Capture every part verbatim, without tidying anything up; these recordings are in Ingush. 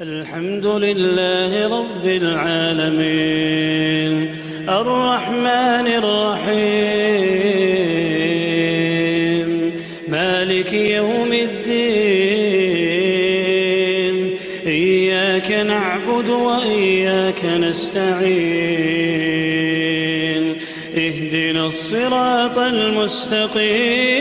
الحمد لله رب العالمين، الرحمن الرحيم، مالك يوم الدين، إياك نعبد وإياك نستعين، اهدنا الصراط المستقيم،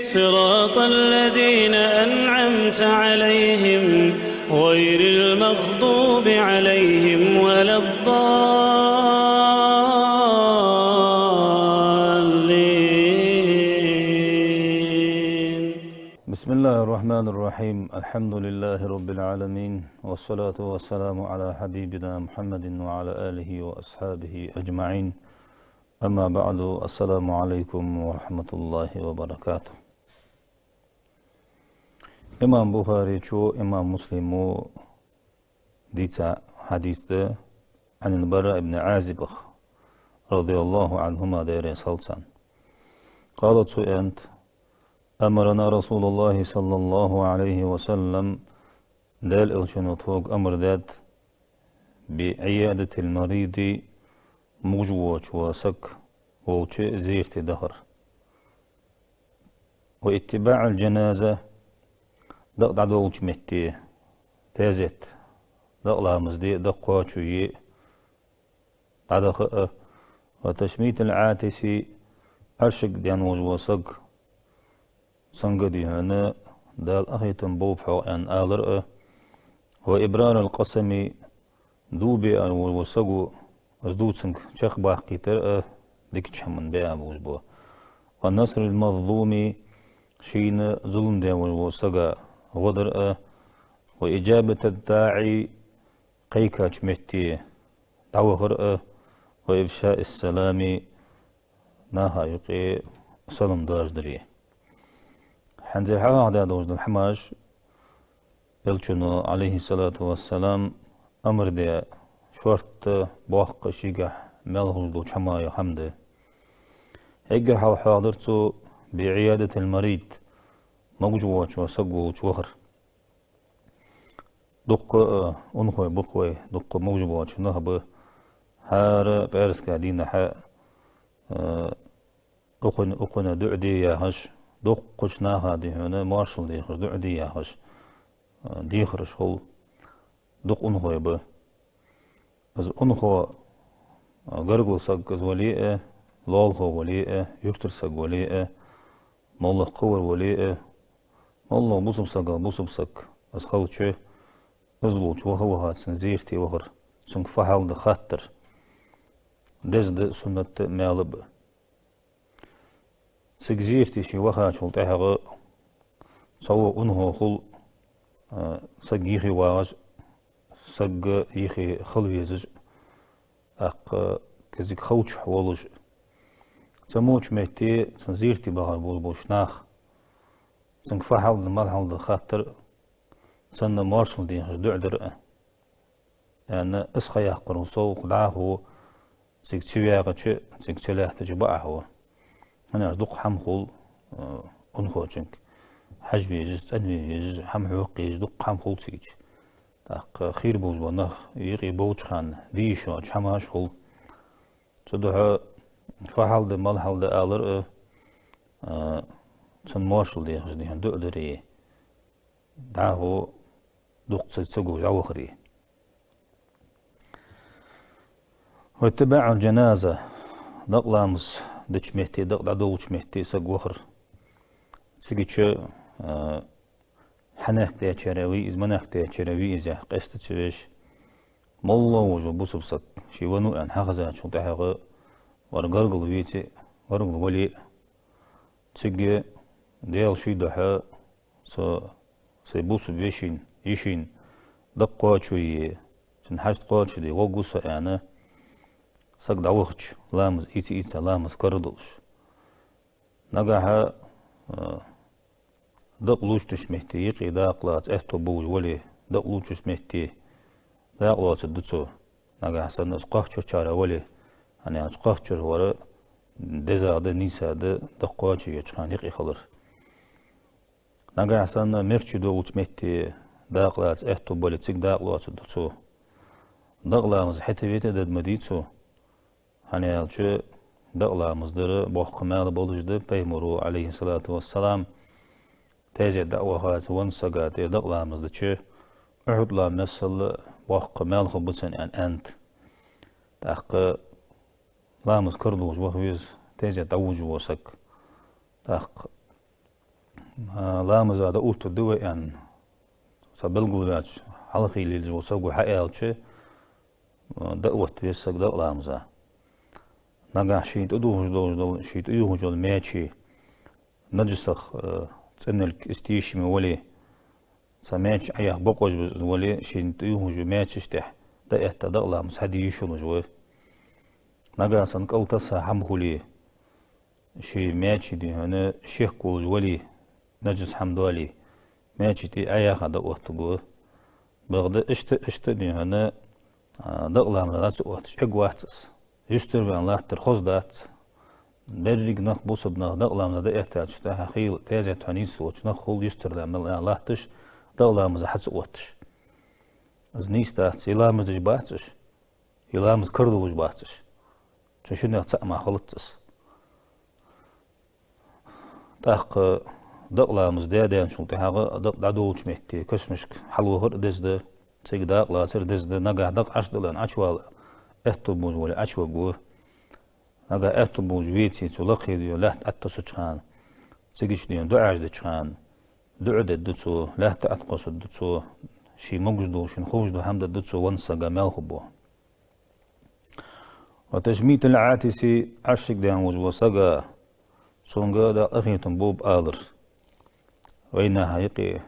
صراط الذين أنعمت عليهم غير المغضوب عليهم ولا الضالين. بسم الله الرحمن الرحيم. الحمد لله رب العالمين، والصلاة والسلام على حبيبنا محمد وعلى آله وأصحابه أجمعين. أما بعد، السلام عليكم ورحمة الله وبركاته. Имам Бухарийчо, имам Муслимо дийца хьадис да, عن البراء بن عازب رضي الله عنهما, Даьла раьза хилва царна. قال, цо аьннад: أمرنا رسول الله صلى الله عليه وسلم, Даьла Элчано тхога амар даьд, بعيادة المريض, могаш воаца саг волча зерате дахар. واتباع الجنازة, дакъа дӀадолалуча метте, таьзет, дакъа ламаз де, дакъа кхоачо е, дӀадаха а. وتشميت العاطس, Ӏаршага даьнна волаш вола саг, цунга, дий хьона, Дала къахетам болба хьох аьнна алар а. وإبرار القسم, дув бе аьнна волаш вола саго, из дув цунга чакхбаккхийтар а, дикача хӀаман бе а бузбо. ونصر المظلوم, шийна зулам даь волаш вола сага гӀо дар а. وإجابة الداعي, кхайкача метте дӀавахар а. وإفشاء السلام, наха юкъе салам даржадар а. ХӀанзара хьахьоахадаь долаш дола хӀамаш, Элчано, عليه الصلاة والسلام, амар даь, шортта, боккха, шийгахьа маьл хулаш долча хӀамаех хӀама да. Эггара хьалха хьоахадир цо بعيادة المريض, могаш воаца саг волча вахар. Дуккха, э, унахой ба-кх вай, дуккха могаш боацаш нах ба. ХӀара пӀаьраска дийнахьа, э, укхун-, укхунна дуӀа де яхаш, дуккхача наха, дий хьона, моаршал дехаш, дуӀа де яхаш, э, дехараш хул. Дукха унахой ба. Из унахо, а, гаргара саг из вале а, лоалахо вале а, юртара саг вале а, моллагӀа кхывар вале а, моллагӀа бусалба сагах бусалба саг из хилча, из волча ваха-ваха цун зерате вахар, цунга фу хьал да хаттар деза да, суннат да, маьл ба. Цига зерате ше вахачул тӀехьагӀа цхьавола унахо хул, а, саг йихе вагӀаш, саг йихе хила везаш, тӀаккха кӀезига халчахьа волаш. Цу мо чу метте цун зерате бахар болаш бола нах, цунга фу хьал да, мала хьал да хаттар, цунна моаршал дехаш дуӀа дар а. Яъни, из ха яккхарал совгӀа дӀахо цига ца вагӀача, цига ца лаьттача бакъахьа ва. ХӀана аьлча дукха хӀама хул, э, унахочунга. Хьажа везаш, цӀенве везаш, хӀама хьокха езаш, дукха хӀама хул цига. ТӀаккха хийра болаш бола нах юкъе болча хана де йиш йоацаш хӀамаш хул. Цудухьа фу хьал да, мала хьал да алар а, э, цунна моаршал дехаш, дий хьона, дуӀа дар а. ДӀахо дукха ца, ца гуш дӀавахар а. واتباع الجنازة, дакъа ламаз деча метте, дакъа дӀадолалуча метте саг вахар. Цигача, а, хьанехк даьчарех вий из, манехк даьчарех вий из яхаш къаста ца веш, моллагӀа волаш вола бусалба саг, ше веннав аьнна хьахезачул тӀехьагӀа, вар гаргара веце а, гаргара вале а, цига Даьла ший духьа со сай бусалба вешийна, йишийна дакъа кхоачо е, цун хьашт кхоачашде гӀоргва со аьнна, саг дӀавахача, ламаз ийца-ийца, ламаз кара долаш. Нагахьа, а, дакъа лувчаш долча метте юкъе дакъа лаца аьттув болаш вале, дакъа лувчаш долча метте дакъа лоацаргда цо. Нагахьа санна из кхоачачарех вале, хӀана аьлча кхоачар вар дезагӀа да, нийсагӀа да, дакъа кхоачо еча хана юкъе хилар. Нагахьа санна мерчи долалуча метте, дакъа лаца аьттув бале, цига дакъа лоацаргда цо. Дакъа ламаз хьета-вета дергда ма дий цо. ХӀана аьлча, дакъа ламаз дар боккха маьл болаш да. Пайхамара, Ӏалайхи ссалату вассалам, тезета дӀа а вахача, веннача сага тӀа дакъа ламаз дича, Ухьуд-лам миссел боккха маьл хургба цунна аьнна, аьннад. ТӀаккха ламаз карадолаш ваха веза тезета дӀавужаш вола саг. ТӀаккха, а, ламаза дӀаоттаргда вай аьнна, цхьа белгалваьча, хьалхе лелаш вола саго хьааьлча, а, дӀаотта веза саг дакъа ламаза. Нагахь шийна тӀадувхаш долаш дола, ший тӀаювхаш йола маьчи, наджасах, э, цӀенлг из тийша ма вале, цхьа маьчи Ӏояха бокъо беза из вале, шийна тӀаювхаш йола маьчеш тӀехьа дӀаэтта дакъа ламаз хьаде йиш йолаш ва. Нагахь санна кӀалтесса хӀама хуле, ший маьчи, дий хьона, шек волаш вале, наджас хӀама дале, маьчи тӀа Ӏояха дӀаоттаргва. Бакъда иштта, иштта, дий хьона, а, дакъа ламаза дӀа ца отташ эгавац из. Юстара ваьнна латтар хоза дац. Беррига нах, бусалба нах дакъа ламаза дӀаэттачул тӀехьагӀа хийла тезета хьо нийслуча нах хул юстара ваьнна латташ, дакъа ламаза хьа ца отташ. Из нийса дац, е ламаз деш бац уж, е ламаз карадолаш бац уж. Цу шиннех цаӀ мара хилац из. ТӀаккха дакъа ламаз даь даьнначул тӀехьагӀа дакъа дӀадолалуча метте кашамашка хьалвахар а деза да, цига дакъа лацар а деза да, нагахь дакъа Ӏочудале Ӏочувала аьттув болаш вале Ӏочуваргва. Нагахь аьттув болаш веце, цу лакхе, дий хьона, лаьтта Ӏотессача хана, цигача, дий хьона, дуӀаш деча хана, дуӀа дергда цо, лаьтта Ӏокхоссаргда цо, шийна могаш дола, шийна ховш дола хӀама дергда цо, веннача сага маьл хургба. وتشميت العاطس, Ӏаршик даьнна волаш вола саг, цунга Дала къахетам болба алар. Вайнаьха юкъе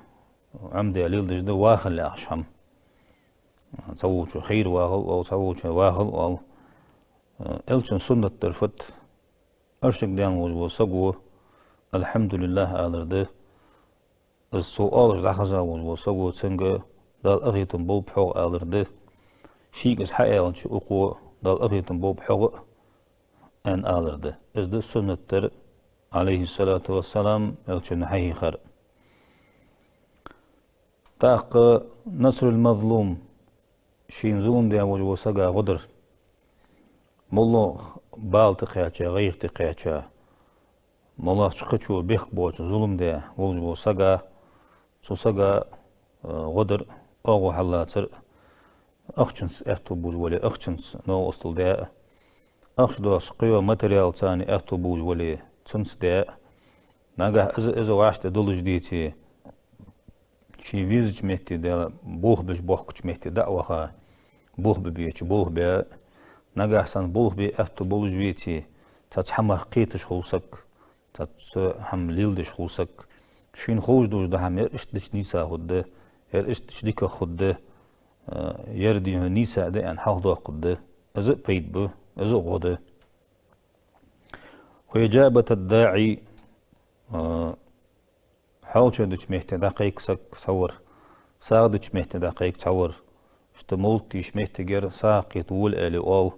Ӏомадаь леладеш да вахал яхаш хӀама. Цхьаволчо хийра вахал оал, цхьаволчо вахал оал. Элчан суннат дар фуд? Ӏаршик даьнна волаш вола саго «Алхьамдулиллахь» алар да. Из цо оалаш дӀахеза волаш вола саго, цунга Дала къахетам болба хьога алар да. Шийга из хьааьлча, укхо «Дала къахетам болба хьога» аьнна алар да. Из да суннат дар, Ӏалайхи ссалату вассалам, Элчано хьахьийхар. ТӀаккха نصر المظلوم, шийна зулам даь волаш вола сага гӀо дар. МоллагӀа бала тӀакхаьча, гӀайгӀа тӀакхаьча, моллагӀча кхычо бехк боацаш зулам даь волаш вола сага, цу сага, э, гӀо дар, оагӀув хьаллацар, ахчанца аьттув болаш вале, ахчанца новкъостал даь, ахча доацаш кхыйола материалца аьттув болаш вале, цунца даь, нагахь из, из вӀаштӀехьа долаш деце, ше везача метте, Дала болх беш боахкача метте дӀа а ваха, болх бе безача болх бе, нагахь санна болх бе аьттув болаш веце, цхьацца хӀамах кхеташ хул саг, цхьацца хӀама леладеш хул саг, шийна ховш долаш дола хӀама ер иштта дича нийса хургда, ер иштта дича дикагӀа хургда, э, ер, дий хьона, нийса да аьнна хьалхадоаккхаргда. Из а пайда ба, из а гӀо да. وإجابة الداعي, э, хьоалча деча метте дӀакхайка саг цхьавар, сагӀа деча метте дӀакхайка цхьавар, иштта мовлат деча меттигера сагӀа кхета вола аьле оал.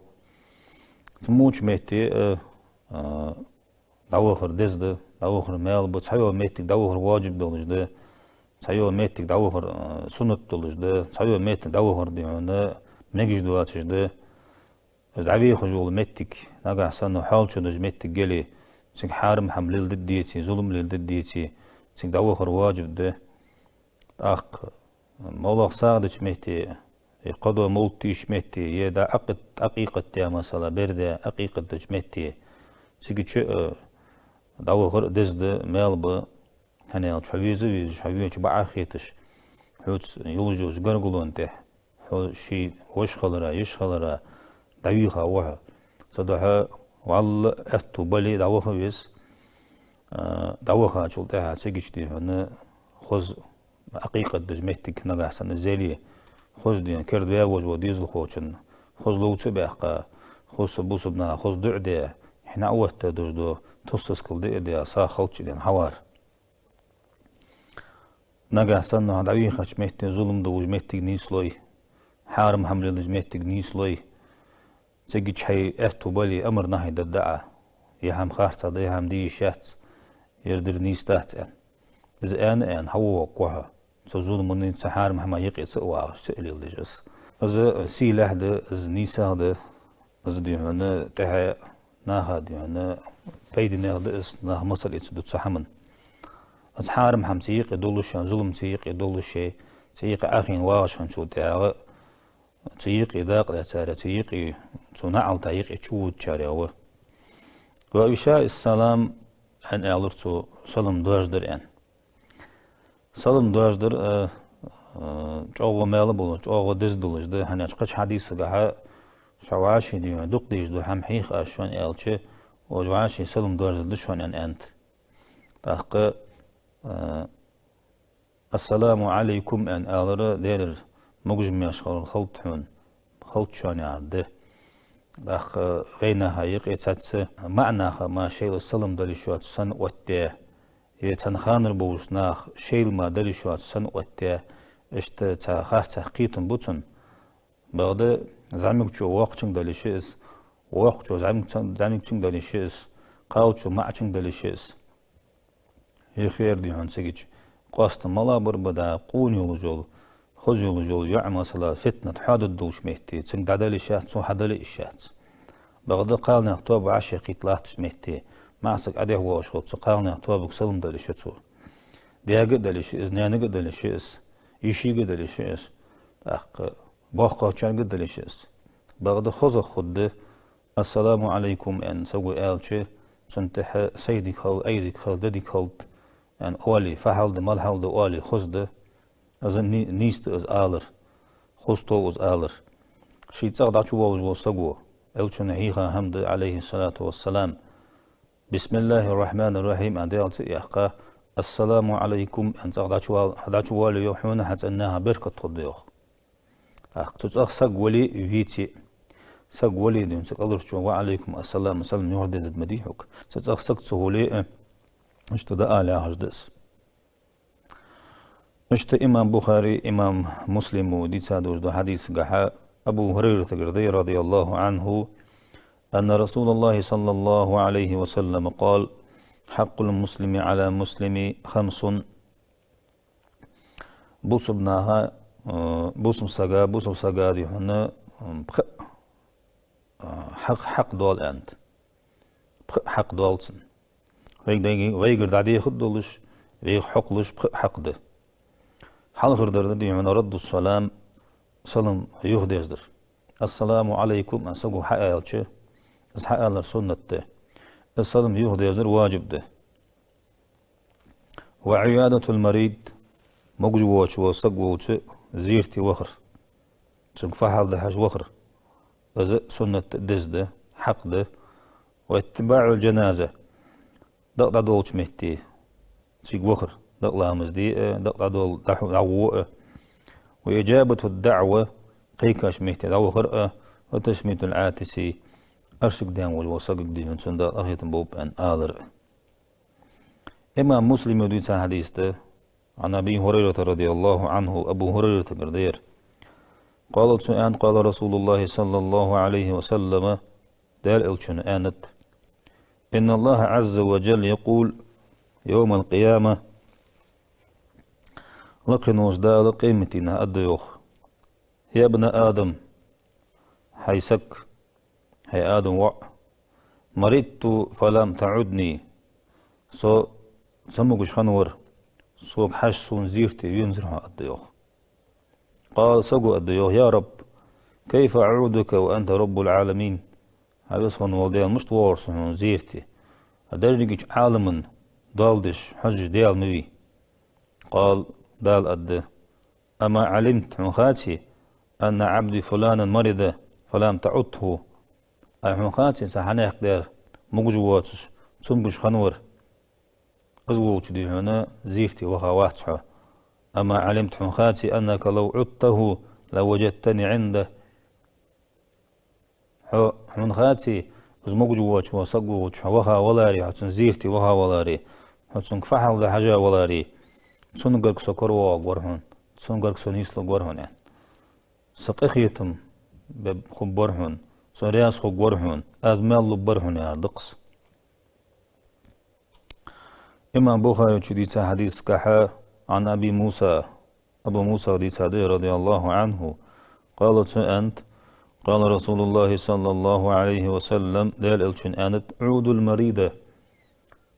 Цу моча метте, э, э, дӀавахар деза да, дӀавахар маьл ба, цхьайола меттиг дӀавахар ваджиб долаш да, цхьайола меттиг дӀавахар, э, суннат долаш да, цхьайола меттиг дӀавахар, дий хьона, мегаш доацаш да. Из дӀавехаш вола меттиг, нагахь санна хьоалча деча меттиг яле, цига хьарам хӀама леладе деце, зулам леладе деце, цига дӀавахар ваджиб да. ТӀаккха моллагӀа сагӀа деча метте, е кхыдола мовлат деча метте, е дӀа Ӏакъид-, Ӏакъикъат даь, масала, бер даь Ӏакъикъат деча метте, цигача, э, дӀавахар деза да, маьл ба, хӀана аьлча хьо веза а везаш, хьо венча бакъахьа хеташ, хьоца йолаш йолча гаргало тӀехьа, хьо ший воша хилара, йиша хилара дӀавийха ва хьо. Цудухьа валлахӀи аьттув бале дӀаваха веза, а, дӀавахачул тӀехьагӀа цигача, дий хьона, хоза Ӏакъикъат деча меттиг нагахь санна из яле, хоза, дий хьона, керда ваь волаш вола дезалхочунна хоза ловца а баьккха, хоза цу бусалба наха хоза дуӀа даь, хьина а ватта дождо, тосас кал диа даь, сагӀа халча дена хьавар. Нагахь санна хьо дӀавийхача метте зулам долаш меттиг нийслой, хьарам хӀама леладеш меттиг нийслой, цигача хьай аьттув бале, амар-нахьи дергда Ӏа, е хӀама харцахьа да, е хӀама де йиш яц, ер дар нийса дац аьнна. Из аьнна, аьнна, хьавоагӀаргва хьо. цу зуламаца, цу хьарам хӀамах юкъе ца а вагӀаш, ца а леладеш из. Из сийлахь да, из нийсагӀа да, из дий хьона тӀехьа наха дий хьона пайдане да из, нах масал эца да цу хӀаман. Из хьарам хӀама цу юкъе долаш, зулам цу юкъе долаш, цу юкъе Ӏохайна вагӀаш хинначул тӀехьагӀа, цу юкъе дакъа лаьцар, цу юкъе, цу наӀалта юкъе чуводачарех ва. «وإفشاء السلام», аьнна, аьлар цо, салам доаржадар аьнна. Салам доаржадар, а, а, чӀоагӀа маьл болаш, чӀоагӀа деза долаш да, хӀана аьлча кхыча хьадисагахьа: «Шо вӀаший дий хьона дукха дезаш дола хӀама хьийха аз шоана», аьлча, вӀаший салам доаржадар да шоана аьнна, аьннад. ТӀаккха, а, «السلام عليكم» аьнна алар, Даьлера могаш-маьрша хилда хьона, хилда шоана яхар да. ТӀаккха вайнаха юкъе цхьацца маӀа наха мара шоайла салам дала йиш йоацаш санна оттадаь, е цхьан ханара болча наха шоайла мара дала йиш йоацаш санна оттадаь, иштта цхьа харцахьа кхетам ба цун. Бакъда зӀамигачо воккхачунга дала йиш я из, воккхачо зӀамига-, зӀамигачунга дала йиш я из, кхалчо маӀачунга дала йиш я из. Е хер дий хьона цига, къоастам мел бар ба да, къона йолаш йола, хоза йолаш йола йоӀ, масала, фитнат хьоадергдолча метте, цунга дӀадала йиш яц, цо хьадала йиш яц. Бакъда кхалнаьха тоаба вӀаший кхийтта латтача метте, маӀа саг Ӏодехьа воагӀаш хилча, цу кхалнаьха тоабага салам дала йиш я цо. Даьга а дала йиш я из, наьнага а дала йиш я из, йишийга а дала йиш я из. ТӀаккха боккхагӀчарга а дала йиш я из. Бакъда хозагӀа хургда: «السلام عليكم» аьнна саго аьлча, цунна тӀехьа «сайдиг хилда», «айдиг хилда», «дедиг хилда» аьнна оале, фу хьал да, мала хьал да оале, хоза да. Из ни-, нийса да из алар, хоза тов из алар. Ший цӀагӀа дӀачувоалаш вола саго, Элчано хьийха хӀама да, عليه الصلاة والسلام, «بسم الله الرحمن الرحيم» аьнна Даьла цӀи а яьккха, «السلام عليكم» аьнна цӀагӀа дӀачувал-, дӀачувоале, йоах, хьона, хьа цӀен наха беркат хургда, йоах. ТӀаккха цу цӀагӀа саг вале а, веце а, саг вале а дий хьона, цу кӀалхарчо «وعليكم السلام», салам юхадергда ма дий хьога. Цу цӀагӀа саг ца хуле а, иштта дӀаала яхаш да из. Иштта имам Бухари, имам Муслима дийца долаш долча хьадисагахьа Абу ХӀурайратагара да, رضي الله عنه, أن رسول الله صلى الله عليه وسلم قال: «حق المسلم على المسلم خمس». Бусалба наха, э, бусалба сага, бусалба сага дий хьона, м, пхи, э, хьакъ, хьакъ дола аьннад. Пхи хьакъ дола цун. Вайга дайги-, вайгара дӀадехаргдолаш, вайх хьокхалуш пхи хьакъ да. Хьалхардар да дий хьона رد السلام, салам юхадерзадар. «السلام عليكم» аьнна саго хьааьлча, из хьаалар суннат да. Из салам юхадерзар важиб да. «وعيادة المريض», могаш воацаш вола саг волча зерате вахар, цунга фу хьал да хьажа вахар, из суннат да, деза да, хьакъ да. «واتباع الجنازة», дакъа дӀадолалуча метте цига вахар, дакъа ламаз де а, дакъа дӀадола, дӀахьу-, дӀагӀо а. «وإجابة الدعوة», кхайкача метте дӀавахар а. «وتشميت العاطس», аршак даьнна волаш вола сагага дий хьона цунна Дала къахетам болба аьнна алар а. Имам Муслима дийца хьадис да, عن أبي هريرة رضي الله عنه, Абу ХӀурайратагара да ер. قال, цо аьннад: قال رسول الله صلى الله عليه وسلم, Даьла Элчано аьннад: «إن الله عز وجل يقول يوم القيامة», лакхе волча Дала къематдийнахьа аргда йоах: «يا ابن آدم», хӀай саг, хӀай Адама воӀ, «مرضت فلم تعدني», со ца могаш хиннавар, сога хьажа сона зерате вензар хьо, аргда йоах. «قال», саго аргда йоах: «يا رب، كيف أعودك وأنت رب العالمين؟» ХӀай веза хинна вола Даьла, мишта воагӀар со хьона зерате, дерригача Ӏаламан доал деш, хьожаш Даьла ма вий. «قال», Дала аргда: «أما علمت», хьона хаций, «أن عبدي فلانا مرض فلم تعده؟» Ай, хьона хаций, цхьа хьанехк дар, могаш воацаш, ца могаш хиннавар, из волча дий хьона зерате ваха вац хьо. «أما علمت», хьона хаций, «أنك لو عدته لوجدتني عنده؟» Хьо, хьона хаций, из могаш воацаш вола саг волча хьо ваха валаре, хьо цун зерате ваха валаре, хьо цунга фу хьал да хьажа валаре, цунгарга со коравоагӀаргвар хьона, цунгарга со нийслургвар хьона, аьнна. Са къахетам бе-, хургвар хьона, со раьза хургвар хьона, аз маьл лургбар хьона, яхар да-кх из. Имам Бухарийс дийца хьадисагахьа, عن أبي موسى, Абу Мусах дийцад, رضي الله عنه, قال, цо аьннад: قال رسول الله صلى الله عليه وسلم, Даьла Элчано аьннад: عودوا المريض,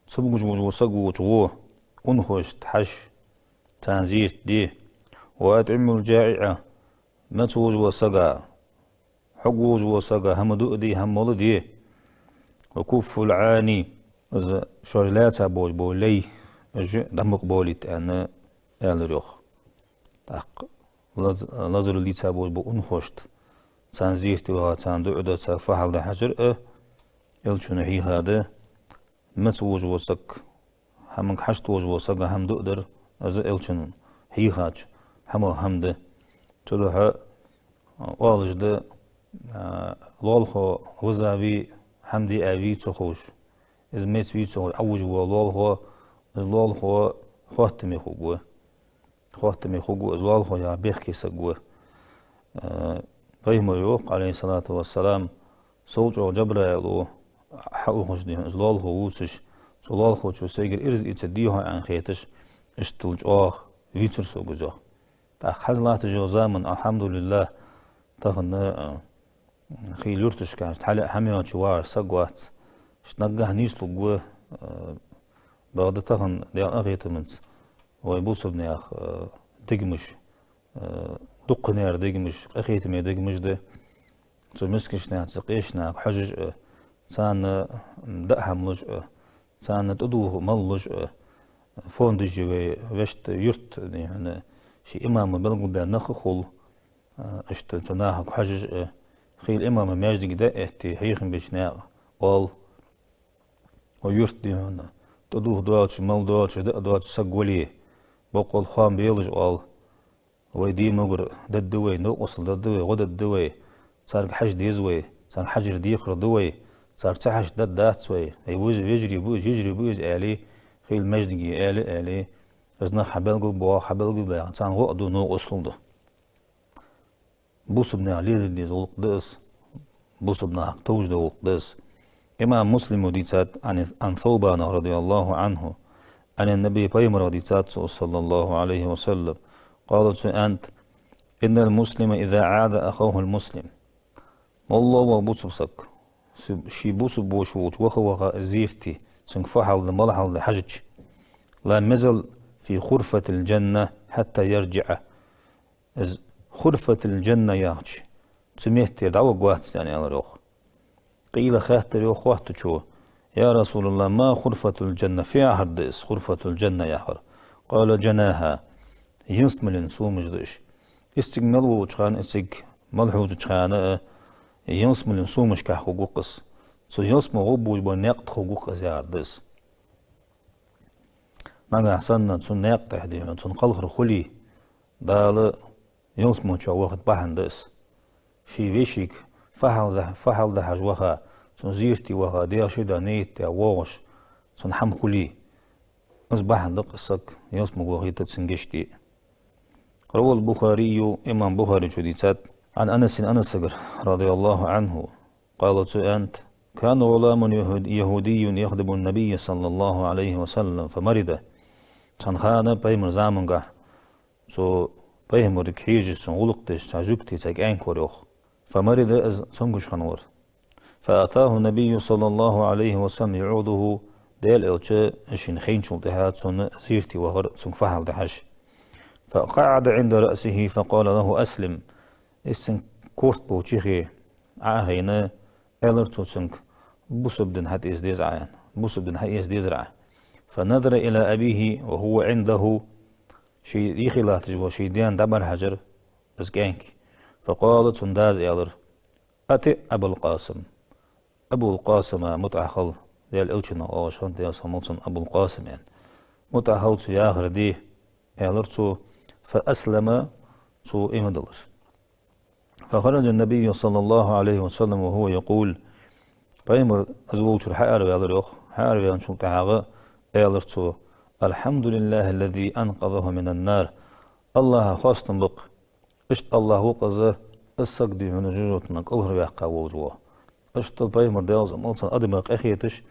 цамогаш волаш вола саг волча гӀо, унахошта хьажа, царна зерат де, وأطعموا الجائع, меца волаш вола сага, хьогга волаш вола сага хӀама дуа де, хӀама мала де, وكفوا العاني, из шоаш лаьца болаш бола лай, уж дӀамукъабовлийта аьнна, аьлар йоах. ТӀаккха лаз-, лазар лийца болаш бола унахошта, царна зерат де ваха, царна дуа де, царга фу хьал да хьажар а, Элчано хьийхад, меца волаш вола саг, хӀаманга хьашт волаш вола сага хӀама дуа дар, из Элчано хьийхача хӀамах хӀама да. Цудухьа, а, оалаш да, а, лоалахо виза вий, хӀама де а вий ца ховш, из меца вий ца ховш Ӏовужаш вола лоалахо, из лоалахо хоттаме хургва. Хоттаме хургва из лоалахо, яха бехке саг ва. Э, Пайхамара йоах, عليه الصلاة والسلام, сов чӀоагӀа Джабраил ва хьаухаш, дий хьона, из лоалахо вувцаш, цу лоалахочо сайгара ираз ийцад, дий хьона, аьнна хеташ, иштта чӀоагӀа вийцар сога из, йоах. ТӀаккха хьажа латташ йола заман, алхьамдулиллахӀ, тахан, э, хила юрташка, иштта хьалъяь хӀама йоацаш вагӀаш саг вац. Иштта наггахьа нийслургва, э, бакъда тахан, Даьла къахетамца, вай бусалба наьха, э, дегаш, э, дуккханера дегаш, къахетаме дегаш да. Цу мискача наьха, цу къеча наьха хьожаш а, царна даа хӀама луш а, царна тӀадувха мала луш а, фондаш я вай вешта юрта, дий хьона, ший имам белгалбаь нах а хул, а, иштта цу нахага хьожаш а, хийла имама маьждиге дӀа а этте, хьехам беча наькъа оал: вай юрта, дий хьона, тӀадувха доацаш, мала доацаш, даа доацаш саг вале, боккъал хоам белаш, оал, вай дий-могар дадда вай, новкъостал дадда вай, гӀо дадда вай, царга хьажа деза вай, царна хьажар декхар да вай, цар ца хьажача даргдац вай. Ай, вуз-, вежарий ба уж, йижарий ба уж, аьле, хийла маьждиге аьле, аьле, из нах хьабелгалбоах, хьабелгалбаьнна, царна гӀо а ду, новкъостал а ду. Бусалба наьха леладе деза гӀулакх да из. Бусалба нахага товш дола гӀулакх да из. Имам Муслима дийцад, عن، عن ثوبان رضي الله عنه عن النبي, Пайхамарах дийцад цо, صلى الله عليه وسلم, قال, цо аьннад: إن المسلم إذا عاد أخاه المسلم. МоллагӀа вола бусалба саг, ший бусалба воша волча ваха-ваха зерат де, цунга фу хьал да, мала хьал да хьажача, لم يزل في خرفة الجنة حتى يرجع. Из хурфатул-джанна яхача цу меттера дӀаваргвац, аьнна, аьлар йоах. قيل, хаьттар йоах хоаттачо: يا رسول الله، ما خرفة الجنة؟ Фу яхар да из, хурфатул-джанна яхар? قال: جناها. Ялсмален сомаш да уж. Из цига мел волча хана, из цига мел хьожача хана а ялсмален сомашка хургва-кх из. Цу ялсмала гӀоргболаш бола наькъа тӀа хургва-кх из, яхар да из. Нагахьа санна цу наькъа тӀа, дий хьона, цунна кхалхар хуле, Дала ялсмала чу вахийта бахьан да из. Ший вешийга фу хьал да, фу хьал да хьажа ваха, цунна зерат де ваха, Даьла ший да нийят даь воагӀаш, цунна хӀама хуле, из бахьан да-кх из саг ялсмале вахийта цунна гешт де. رواه البخاري, имам Бухарийчо дийцад, عن أنس, Анасагара, رضي الله عنه, قال, цо аьннад: كان غلام يهود-، يهودي يخدم النبي صلى الله عليه وسلم فمرض. Цхьан хана, Пайхамара замангахь, цу Пайхамарга хьежаш, цунна гӀулакх деш цхьа жугтий, цхьа кӀаьнк вар йоах. فمرض, из цамогаш хинна вар. فأتاه النبي صلى الله عليه وسلم يعوده, Даьла Элча шийна хайначул тӀехьагӀа цунна зерат де вахар, цунга фу хьал да хьажа. فقعد عند رأسه فقال له: أسلم. Из цун корта болча юхе Ӏо а хайна, аьлар цо цунга: «Бусалба дина хьатӀаэца деза Ӏа», — аьнна. «Бусалба дина хьаэца дезар Ӏа». فنظر إلى أبيه وهو عنده. Ший юхе латташ вола ший даьна дӀабӀарахьежар из кӀаьнк. فقال, цун дас аьлар: «أطع أبا القاسم». Абул-Къасима мутӀахьа хила, Даьла Элчано оалаш хиннад, Даьла салам хилда цунна, Абул-Къасим аьнна. МутӀахьа хила цу яхар де, аьлар цо. فأسلم, цо иман диллар. فخرج النبي صلى الله عليه وسلم وهو يقول. Пайхамар из волчара хьаараваьлар йоах, хьаараваьнначул тӀехьагӀа аьлар цо: «الحمد لله الذي أنقذه من النار». АллахӀа хоастам ба-кх, иштта АллахӀ ва-кх из, из саг, дий хьона, жожагӀатенах кӀалхарваьккха волаш вола. Иштта Пайхамар, Даьла салам хилда цунна, адамах къахеташ,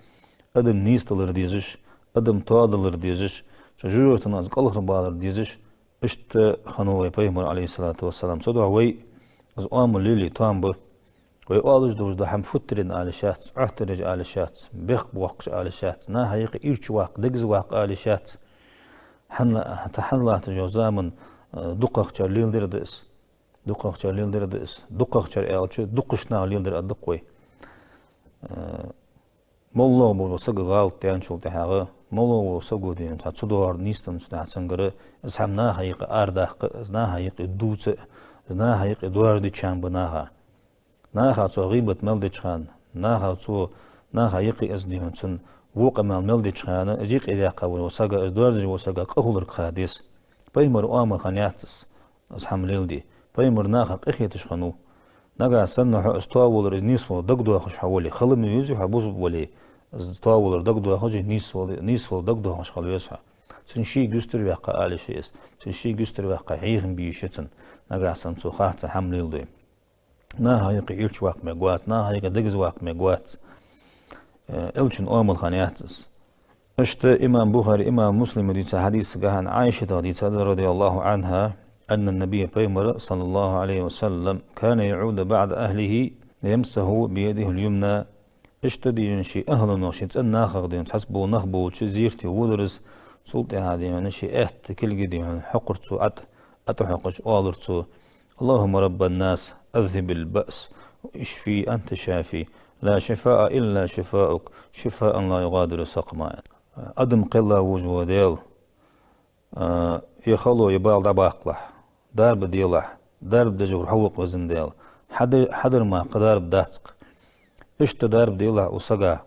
адам нийсдалар дезаш, адам тоадалар дезаш, цу жожагӀатенах из кӀалхарбалар дезаш, Иштта хиннав вай Пайхамар, Ӏалайхи ссалату вассалам. Цудухьа вай из оамал лелае тоам ба. Вай оалаш долаш дола хӀама футтаренна ала йиш яц, Ӏоттараш ала йиш яц, бехк боаккхаш ала йиш яц, наха юкъе ирча ваккха, дегаза ваккха ала йиш яц. ХӀана, хӀана латташ йола заман, э, дукхагӀчар леладер да из. ДукхагӀчар леладер да из. ДукхагӀчар аьлча, дукхача наха леладер а да-кх вай. Э, моллагӀа вола саг гӀалат даьнначул тӀехьагӀа, моллагӀа вола саго дийна цхьа цудухьа нийсденначул тӀехьагӀа цунгара, из хӀама наха юкъе арадаккха, из наха юкъе дувца, из наха юкъе доаржадича ба наха. Наха цо гӀийбат мел деча хана, наха цо, наха юкъе из дийна цун во къамаьл мел деча хана, из юкъе даьккха вола сага, из доаржадеш вола сага къахьулург ха деза. Пайхамара оамал хиннаяц из, из хӀама леладе. Пайхамар наха къахеташ хиннав. Нагахьа санна хьо из тоавалар, из нийсвалар дагадоахаш хьо вале, хила ма везий хьо бусалба вале, из тоавалар дагадоахаш, нийсвала-, нийсвалар дагадоахаш хила веза хьо. Цун шийга юстара ваьккха ала йиш я из, цун шийга юстара ваьккха хьехам бе йиш я цун, нагахьа санна цо харцахьа хӀама леладой. Наха юкъе ирча ваккха мегаргвац, наха юкъе дегаза ваккха мегаргвац. Э, Элчан оамал хиннаяц из. Иштта имам Бухари, имам Муслима дийца хьадисагахьа Ӏайшатах дийцад, радияллаху Ӏанха, أن النبي, Пайхамар, صلى الله عليه وسلم, كان يعود بعض أهله يمسح بيده اليمنى. Иштта дийна ший ахӀлах, ший цӀен нахах дийна цхьацца бола нах болча зерате водар из, цул тӀехьагӀа дийна ший аьтта кулга дийна хьокхар цо, ӀотӀа, ӀотӀахьокхаш оалар цо: اللهم رب الناس، أذهب البأس، اشف أنت الشافي، لا شفاء إلا شفاؤك، شفاء لا يغادر سقما. Адам кхелла волаш вола Даьла, а, ер хало, ер бала дӀабаккхалахь, дарба делахь, дарба деш вар хьо ва-кх, Веза Даьла. Хьада-, хьадар мара кхы дарба дац-кх. Иштта дарба делахь укх сага,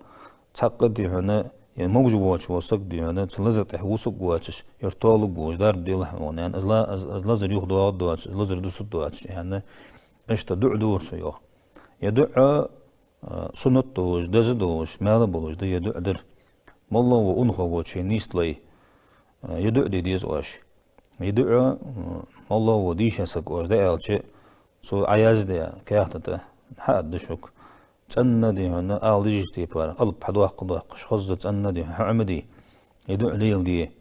цхьаккха дийна, ер могаш воацаш вола саг дийна, цу лазар тӀа вусаргвоацаш, ер тоалургволаш дарба делахь укхунна, аьнна, из ла-, из, из лазар юхадоагӀаргдоацаш, из лазар дусаргдоацаш, аьнна, иштта дуӀа дора цо, йоах. Ер дуӀа, а, суннат долаш, деза долаш, маьл болаш да ер дуӀа дар. МоллагӀа вола унахо воацаш нийслой, а, ер дуӀа де деза оаш. Ер дуӀа, м, моллагӀа вола дийша саг оаш дӀааьлча, цо Ӏояздаь каьхата тӀа хьаадда шуга. ЦӀенна дийна, ала дезача тайпара, алап хьадоаккха доаккхаш, хоза цӀенна дийна хьаӀомаде. Ер дуӀа леладе: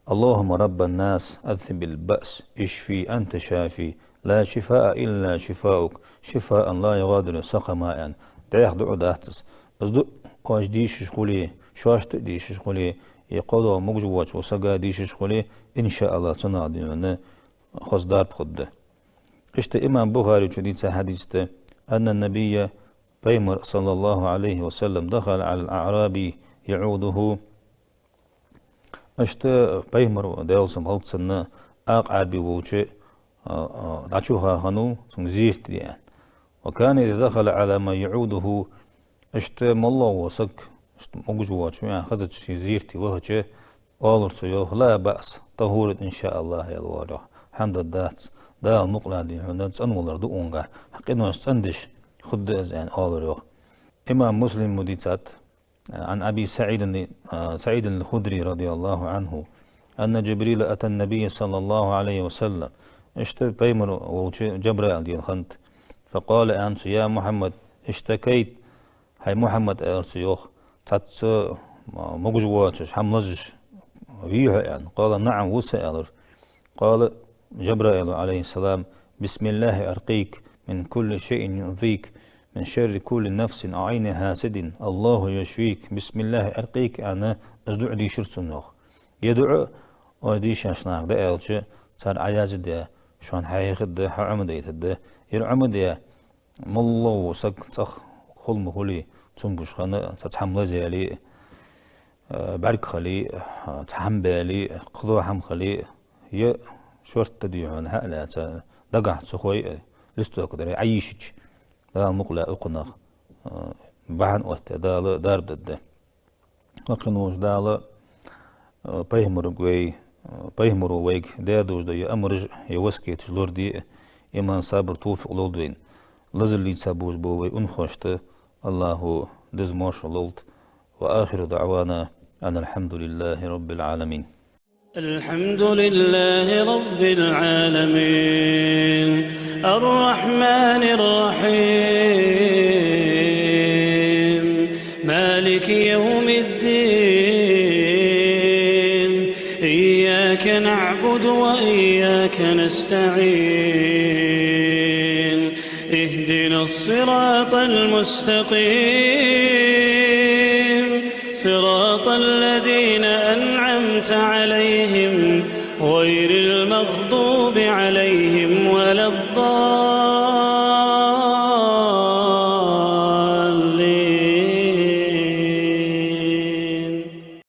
اللهم رب الناس، أذهب البأس، اشف أنت الشافي، لا شفاء إلا شفاؤك، شفاء لا يغادر سقما, аьнна. ДӀаьха дуӀа дац из. Из дуӀа оаш дешаш хуле, шоашта а дешаш хуле, е кхыдола могаш воацаш вола сага дешаш хуле, иншааллахӀ, цунах дийна хоза дарба хургда. Иштта имам Бухарийс дийца хьадис да: أن النبي, Пайхамар, صلى الله عليه وسلم, دخل على أعرابي يعوده. Иштта Пайхамар, Даьла салам хилда цунна, акха Ӏарбий волча, а, а, дӀачуха хиннав, цунга зерате де аьнна. وكان إذا دخل على من يعوده, иштта моллагӀа вола саг, иштта могаш воацаш ва аьнна хезача, ший зерате вахача, оалар цо, йоах: لا بأس، طهور إن شاء الله, аьлар, йоах. ХӀама дац, Дала мукъалахь дийна цӀенвалар да укхунгахь, хьа къинош цӀендеш хургда из, аьнна, оалар, йоах. Имам Муслима дийцад, عن أبي سعيد، а, سعيد الخدري رضي الله عنه، أن جبريل أتى النبي صلى الله عليه وسلم. Иштта Пайхамар волча Жабраил денна хиннад. فقال, аьннад цо: يا محمد، اشتكيت. ХӀай Мухьаммад, аьлар цо, йоах, цхьацца, а, могаш воацаш, хӀама лазаш вий хьо, аьнна. قال: نعم, ва со, аьлар. قال جبرائيل عليه السلام: بسم الله أرقيك من كل شيء يؤذيك، من شر كل نفس وعين حاسد، الله يشفيك، بسم الله أرقيك, аьнна, из дуӀа дийшар цо, йоах. Ер дуӀа оаш дийшача наха дӀааьлча, цар Ӏояздаь, шоана хьахьехаргда, хьаӀомадайтаргда. Ер Ӏомадаь, моллагӀа вола саг цӀагӀа хул ма хулий, цунна гуш хинна, цхьа хӀама лазаяле, а, бӀарг хиле, а, цхьа хӀама баьле, кхыдола хӀама хиле, е шортта дийна хьа а лаьца, дагахьа ца хой, листок тӀара Ӏойийшача, Дала мукъалахь укхунах, а, бахьан оттадаь, Дала дарба дергда. Воккха волча Дала, а, Пайхамарга вай, а, Пайхамаро вайга даь долаш дола ер амараш, ер васкеташ лораде, иман, сабар, товфикъ лолда вайна. Лазар лийца болаш бола вай унахошта АллахӀо деза-моаршал лолда. وآخر دعوانا أن الحمد لله رب العالمين. الحمد لله رب العالمين. الرحمن الرحيم. مالك يوم الدين. إياك نعبد وإياك نستعين. اهدنا الصراط المستقيم، صراط الذين أنعمت عليهم، غير المغضوب عليهم ولا الضالين.